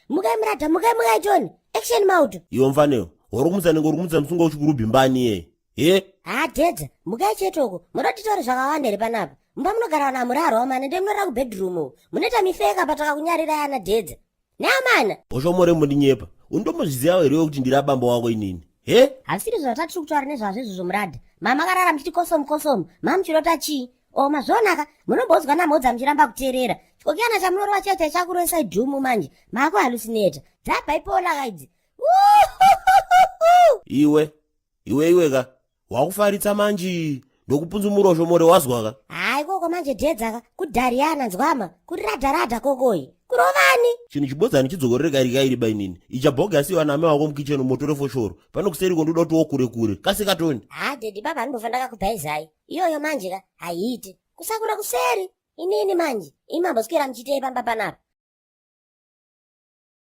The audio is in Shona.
Mukai muradha, mukai mukai Tony. Action mauto. Iwe mfaneyo, uri kumutsa nenge uri kumutsa musungo uchikurubhi mbani ye. He? Ha dhedza, mukai chete uko. Munoda titaure zvakawanda here panapa? Mumba munogara vanhu hamurarwa amana, ndiye munorara kubedroom uko. Munoita mifeka patakakunyarirai ana dhedza. Neamana. Oshomore mundinyepa. Undomozviziva here kuti ndiri abambo wako inini? He? Hazvisiri zvatatiri kutaura nezvazvo izvozvo muradha. Mama akarara muchiti kosomu kosomu. Mama muchirota chii? O mazvionaka, munombonzwa namhodza muchiramba kuteerera. Chikokiyana chamunorova chiya chaichakurovesai dhumu manje. Maku hallucinate. Dzabhaipola ka idzi. Iwe, iwe iwe ka. Wakufaritsa manji. Ndokupunzumura ushomore wazwa ka. Hayi koko manje dhedza ka. Kudhariyana nzwama. Kuriradharada kokoyi. Kurovani. Chinhu chibodzani chidzokorere kairi kairi bainini. Ija bhogi asiwa name wako mukitchen motore foshoro. Pano kuseri ko ndoda kuti wokure kure. Kasika Tony. Ha daddy baba andofa ndakakubhaizai. Iyoyo manje ka haiiti. Kusakura kuseri. Inini manje. Imi mamboswera muchiitei pamba panapa.